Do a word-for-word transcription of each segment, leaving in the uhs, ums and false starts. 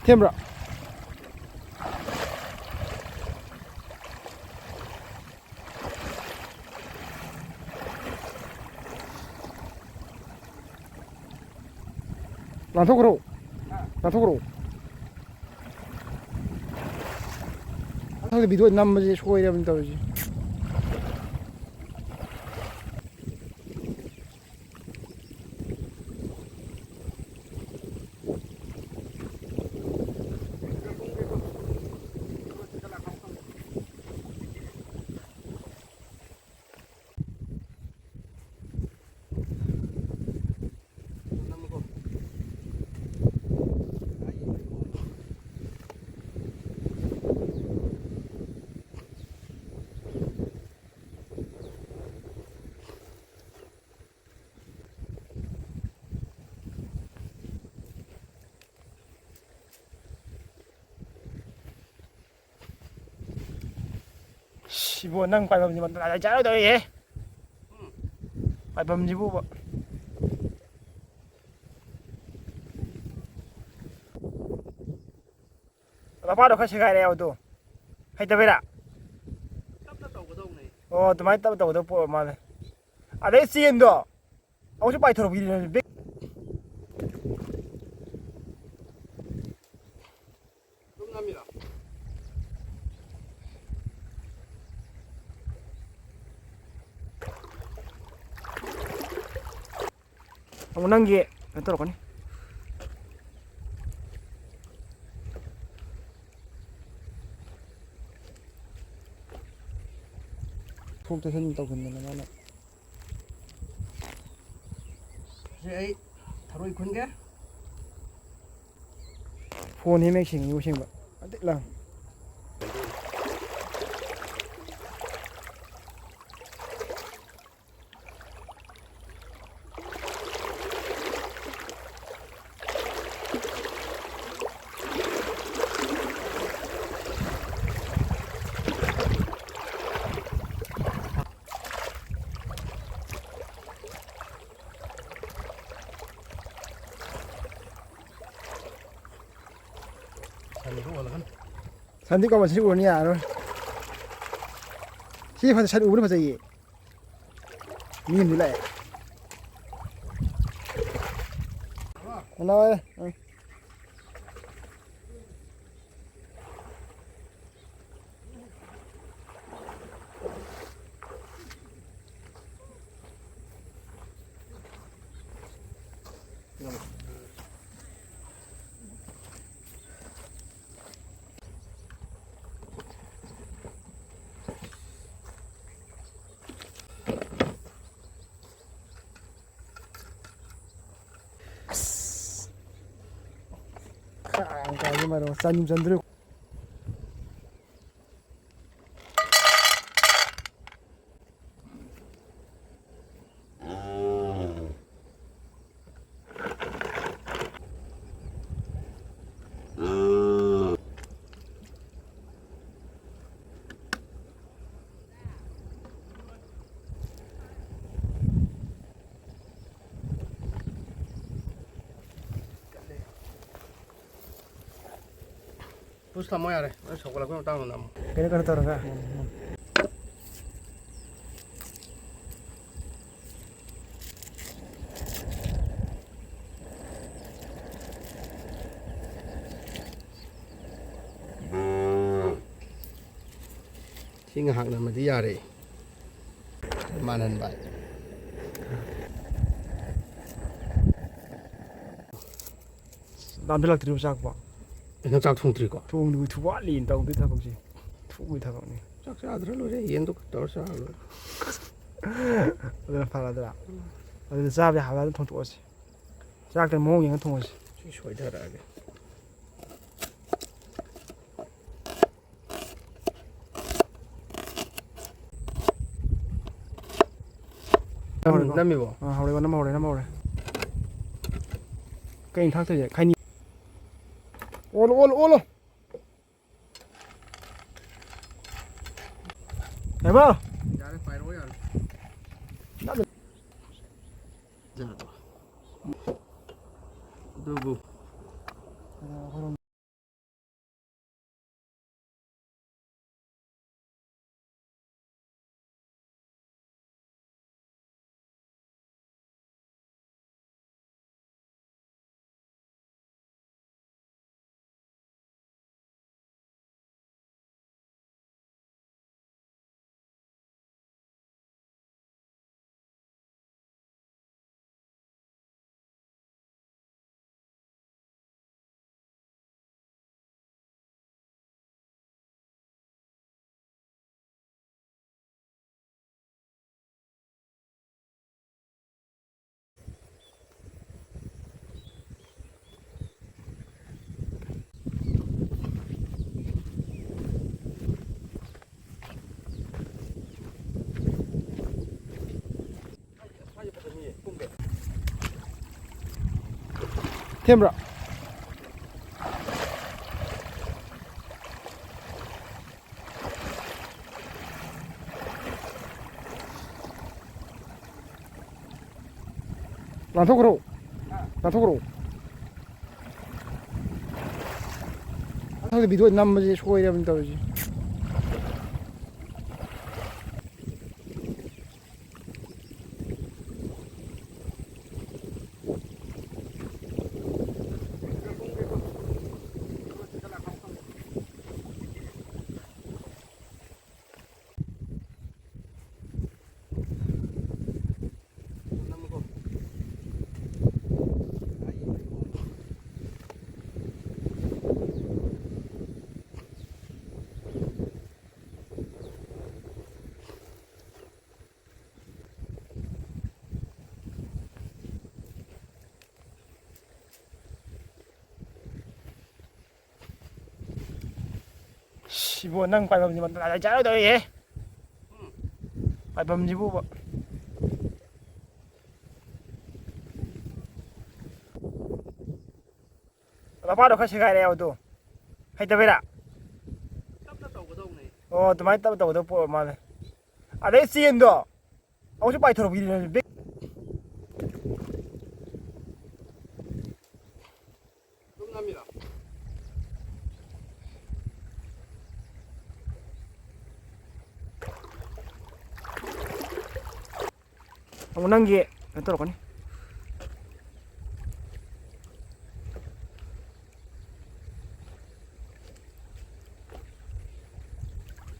ꯁꯦꯝꯕ꯭ꯔꯥ? ꯂꯥꯟꯊꯣꯛꯈ꯭ꯔꯣ꯫ ꯂꯥꯟꯊꯣꯛꯈ꯭ꯔꯣ꯫ ꯈꯪꯗꯦ, ꯚꯤꯗꯤꯑꯣ ꯅꯝꯕꯁꯦ ꯁꯣꯏꯔꯕꯅꯤ ꯇꯧꯔꯤꯁꯦ꯫ ꯁꯤꯕꯣ, ꯅꯪ ꯄꯥꯏꯐꯝꯁꯤ ꯃꯇꯥꯏ ꯆꯥꯔꯣꯏꯗꯧꯔꯤꯍꯦ꯫ ꯄꯥꯏꯐꯝꯁꯤꯕꯨꯕ꯫ ꯃꯄꯥꯗꯣ ꯈꯔ ꯁꯦꯒꯥꯏꯔꯛꯑꯦ ꯑꯗꯣ꯫ ꯍꯩꯇꯕꯩꯔꯥ? ꯇꯞꯅ ꯇꯧꯒꯗꯧꯕꯅꯦ꯫ ꯑꯣ, ꯑꯗꯨꯃꯥꯏꯅ ꯇꯞꯅ ꯇꯧꯒꯗꯧꯕ ꯄꯣꯠ ꯑꯣꯏꯔ ꯃꯥꯜꯂꯦ꯫ ꯑꯗꯩ ꯆꯦꯟꯗꯣ ꯑꯃꯨꯛꯁꯨ ꯄꯥꯏꯊꯣꯔꯛꯄꯤꯅꯦ ꯕꯦꯛ꯫ ꯑꯗꯨꯝ ꯅꯝꯃꯤꯔꯣ? ꯑꯃꯨꯛ ꯅꯪꯒꯤ ꯀꯩꯅꯣ ꯇꯧꯔꯛꯀꯅꯤ꯫ ꯊꯣꯛ ꯇꯩꯁꯟ ꯇꯧꯁꯤꯟꯗꯅ ꯃꯥꯅ꯫ ꯁꯤ ꯑꯩ ꯊꯔꯣꯏ ꯈꯨꯟꯒꯦ꯫ ꯐꯣꯟ ꯍꯦ ꯃꯌꯦꯛ ꯁꯦꯡꯉꯤꯕꯨ ꯁꯦꯡꯕ꯫ ꯑꯗꯤꯛ ꯂꯥꯡ꯫ ꯁꯟꯗꯤ ꯀꯃꯟ ꯁꯤ ꯎꯔꯅꯤ ꯌꯥꯔꯣꯏ꯫ ꯁꯤ ꯐꯖ-, ꯁꯟ ꯎꯕꯅ ꯐꯖꯩꯌꯦ꯫ ꯃꯤ ꯑꯃꯗꯤ ꯂꯥꯛꯑꯦ꯫ ꯀꯅꯥ ꯍꯣꯏ? ꯑ꯫ ꯑꯁ! ꯈꯥꯡ ꯀꯥꯏꯕ ꯃꯔꯣꯜ ꯆꯥꯅꯤꯡ ꯆꯟꯗ꯭ꯔꯦ꯫ ꯄꯨꯁ ꯊꯝꯃꯣ ꯌꯥꯔꯦ꯫ ꯅꯣꯏ ꯁꯧꯒꯠꯂꯛꯄꯩ ꯃꯇꯥꯡꯗ ꯅꯝꯃꯣ꯫ ꯀꯩꯅꯣ, ꯀꯩꯅꯣ ꯇꯧꯔꯒ꯫ ꯁꯤ ꯉꯥꯏꯍꯥꯛ ꯅꯝꯃꯗꯤ ꯌꯥꯔꯦ꯫ ꯃꯥꯟꯍꯟꯕ꯫ ꯂꯥꯝꯁꯤꯜꯂꯛꯇ꯭ꯔꯤꯕ ꯆꯥꯛꯄꯣ? ꯑꯦ, ꯅꯪ ꯆꯥꯛ ꯊꯣꯡꯗ꯭ꯔꯤꯀꯣ? ꯊꯣꯡꯗ꯭ꯔꯤ, ꯊꯨ ꯋꯥꯠꯂꯤꯅ ꯇꯧꯗꯣꯏ ꯊꯕꯛꯁꯦ꯫ ꯊꯨꯕꯒꯤ ꯊꯕꯛꯅꯤ꯫ ꯆꯥꯛ ꯆꯥꯗ꯭ꯔ ꯂꯣꯏꯔꯦ, ꯌꯦꯟꯗꯣ ꯇꯧꯔ ꯆꯥꯔ ꯂꯣꯏꯔꯦ꯫ ꯑꯗꯨꯅ ꯐꯔꯗ꯭ꯔꯥ? ꯑꯗꯨꯅ ꯆꯥꯕ ꯌꯥꯕ ꯑꯗꯨꯝ ꯊꯣꯡꯇꯣꯛꯑꯁꯤ꯫ ꯆꯥꯛꯇ ꯃꯑꯣꯡ ꯌꯦꯡꯉ ꯊꯣꯡꯉꯁꯤ꯫ ꯁꯤ ꯁꯣꯏꯊꯔꯛꯑꯒꯦ꯫ ꯅꯝ-, ꯍꯧꯔꯦꯀꯣ? ꯅꯝꯃꯤꯕꯣ? ꯑꯥ, ꯍꯧꯔꯦꯀꯣ, ꯅꯝ ꯍꯧꯔꯦ, ꯅꯝ ꯍꯧꯔꯦ꯫ ꯀꯩꯅꯣ ꯊꯥꯛꯇꯣꯏꯁꯦ? ꯈꯩꯅꯤ꯫ ꯑꯣꯜꯂꯣ, ꯑꯣꯜꯂꯣ, ꯑꯣꯜꯂꯣ꯫ ꯍꯦꯕꯣ! ꯌꯥꯔꯦ, ꯄꯥꯏꯔꯛꯑꯣ ꯌꯥꯔꯦ꯫ ꯅꯝꯃꯦ꯫ ꯌꯥꯗ꯭ꯔꯣ? ꯑꯗꯨꯕꯨ꯫ ꯁꯦꯝꯕ꯭ꯔꯣ? ꯂꯥꯟꯊꯣꯛꯈ꯭ꯔꯣ꯫ ꯂꯥꯟꯊꯣꯛꯈ꯭ꯔꯣ꯫ ꯈꯪꯗꯦ, ꯚꯤꯗꯤꯑꯣ ꯅꯝꯕꯁꯦ ꯁꯣꯏꯔꯕꯅꯤ ꯇꯧꯔꯤꯁꯦ꯫ ꯁꯤꯕꯣ, ꯅꯪ ꯄꯥꯏꯐꯝꯁꯤ ꯃꯇꯥꯏ ꯆꯥꯔꯗꯧꯔꯤꯍꯦ꯫ ꯄꯥꯏꯐꯝꯁꯤꯕꯨꯕ꯫ ꯃꯄꯥꯗꯣ ꯈꯔ ꯁꯦꯒꯥꯏꯔꯛꯑꯦ ꯑꯗꯣ꯫ ꯍꯩꯇꯕꯩꯔꯥ? ꯇꯞꯅ ꯇꯧꯒꯗꯧꯕꯅꯦ꯫ ꯑꯣ, ꯑꯗꯨꯃꯥꯏꯅ ꯇꯞꯅ ꯇꯧꯒꯗꯧꯕ ꯄꯣꯠ ꯑꯣꯏꯔ ꯃꯥꯜꯂꯦ꯫ ꯑꯗꯩ ꯆꯦꯟꯗꯣ ꯑꯃꯨꯛꯁꯨ ꯄꯥꯏꯊꯣꯔꯛꯄꯤꯅꯦ ꯕꯦꯛ꯫ ꯑꯗꯨꯝ ꯅꯝꯃꯤꯔꯣ? ꯑꯃꯨꯛ ꯅꯪꯒꯤ ꯀꯩꯅꯣ ꯇꯧꯔꯛꯀꯅꯤ꯫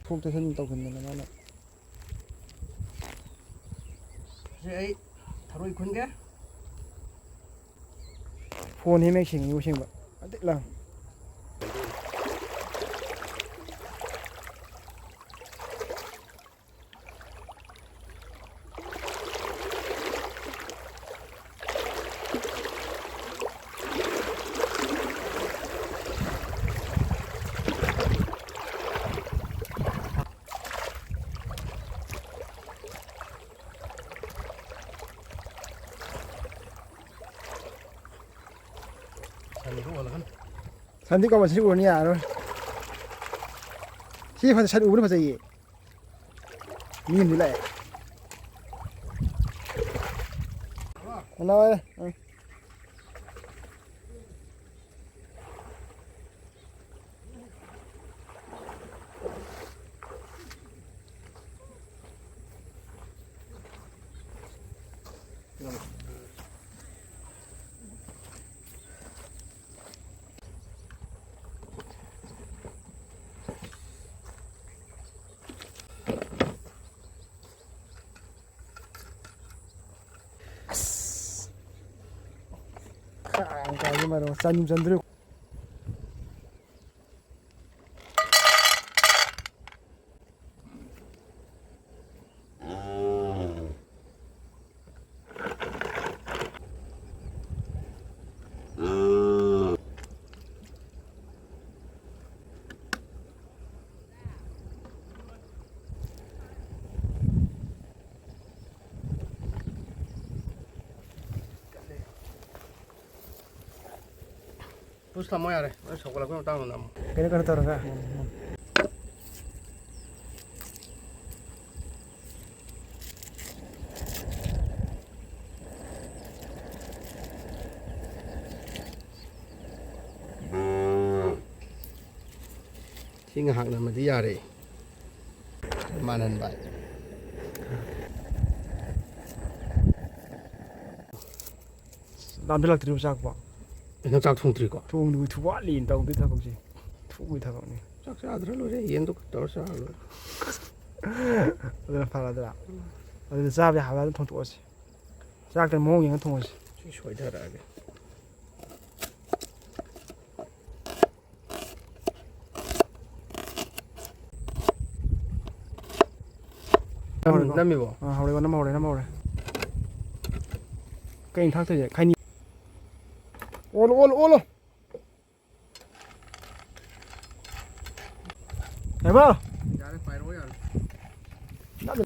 ꯊꯣꯛ ꯇꯩꯁꯟ ꯇꯧꯈꯤꯕꯅꯤꯅ ꯃꯥꯅ꯫ ꯁꯤ ꯑꯩ ꯊꯔꯣꯏ ꯈꯨꯟꯒꯦ꯫ ꯐꯣꯟ ꯍꯦ ꯃꯌꯦꯛ ꯁꯦꯡꯉꯤꯕꯨ ꯁꯦꯡꯕ꯫ ꯑꯗꯤꯛ ꯂꯥꯡ꯫ ꯁꯟꯗꯤ ꯀꯃꯟ ꯁꯤ ꯎꯔꯅꯤ, ꯌꯥꯔꯔꯣꯏ꯫ ꯁꯤ ꯐꯖ-, ꯁꯟ ꯎꯕꯅ ꯐꯖꯩꯌꯦ꯫ ꯃꯤ ꯑꯃꯗꯤ ꯂꯥꯛꯑꯦ꯫ ꯀꯅꯥ ꯍꯣꯏ? ꯑ꯫ ꯑꯁ! ꯈꯥꯡ ꯀꯥꯏꯒꯤ ꯃꯔꯣ ꯆꯟ ꯆꯟꯗ꯭ꯔꯤ꯫ ꯄꯨꯁ ꯊꯝꯃꯣ ꯌꯥꯔꯦ꯫ ꯅꯣꯏ ꯁꯧꯒꯠꯂꯛꯄꯩ ꯃꯇꯥꯡꯗ ꯅꯝꯃꯣ꯫ ꯀꯩꯅꯣ, ꯀꯩꯅꯣ ꯇꯧꯔꯒ꯫ ꯁꯤ ꯉꯥꯏꯍꯥꯛ ꯅꯝꯃꯗꯤ ꯌꯥꯔꯦ꯫ ꯃꯥꯟꯍꯟꯕ꯫ ꯂꯥꯝꯁꯤꯜꯂꯛꯇ꯭ꯔꯤꯕ ꯆꯥꯛꯄꯣ? ꯅꯪ ꯆꯥꯛ ꯊꯣꯡꯗ꯭ꯔꯤꯀꯣ? ꯊꯣꯡꯗ꯭ꯔꯤ, ꯊꯨ ꯋꯥꯠꯂꯤꯅ ꯇꯧꯗꯣꯏ ꯊꯕꯛꯁꯦ꯫ ꯊꯣꯡꯕꯒꯤ ꯊꯕꯛꯅꯤ꯫ ꯆꯥꯛ ꯆꯥꯗ꯭ꯔ ꯂꯣꯏꯔꯦ, ꯌꯦꯟꯗꯣ ꯇꯧꯔ ꯆꯥꯔ ꯂꯣꯏꯔꯦ꯫ ꯑꯗꯨꯅ ꯐꯔꯗ꯭ꯔꯥ? ꯑꯗꯨꯅ ꯆꯥꯕ ꯌꯥꯕ ꯑꯗꯨꯝ ꯊꯣꯡꯇꯣꯛꯑꯁꯤ꯫ ꯆꯥꯛꯇ ꯃꯑꯣꯡ ꯌꯦꯡꯉ ꯊꯣꯡꯉꯁꯤ꯫ ꯁꯤ ꯁꯣꯏꯊꯔꯛꯑꯒꯦ꯫ ꯅꯝ-, ꯍꯧꯔꯦꯀꯣ? ꯅꯝꯃꯤꯕꯣ? ꯑꯥ, ꯍꯧꯔꯦꯀꯣ, ꯅꯝ ꯍꯧꯔꯦ, ꯅꯝ ꯍꯧꯔꯦ꯫ ꯀꯩꯅꯣ ꯊꯥꯛꯇꯣꯏꯁꯦ? ꯈꯩꯅꯤ꯫ ꯑꯣꯜꯂꯣ, ꯑꯣꯜꯂꯣ, ꯑꯣꯜꯂꯣ꯫ ꯍꯦꯕꯣ! ꯌꯥꯔꯦ, ꯄꯥꯏꯔꯛꯑꯣ, ꯌꯥꯔꯦ꯫ ꯅꯝꯃꯦ꯫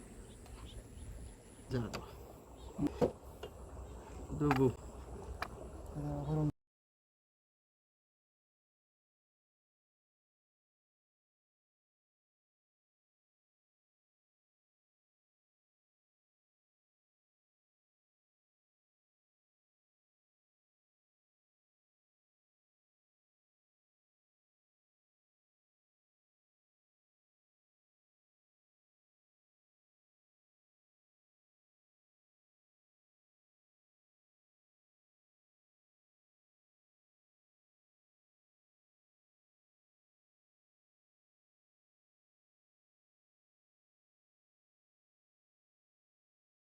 ꯌꯥꯔꯕꯣ? ꯑꯗꯨꯕꯨ꯫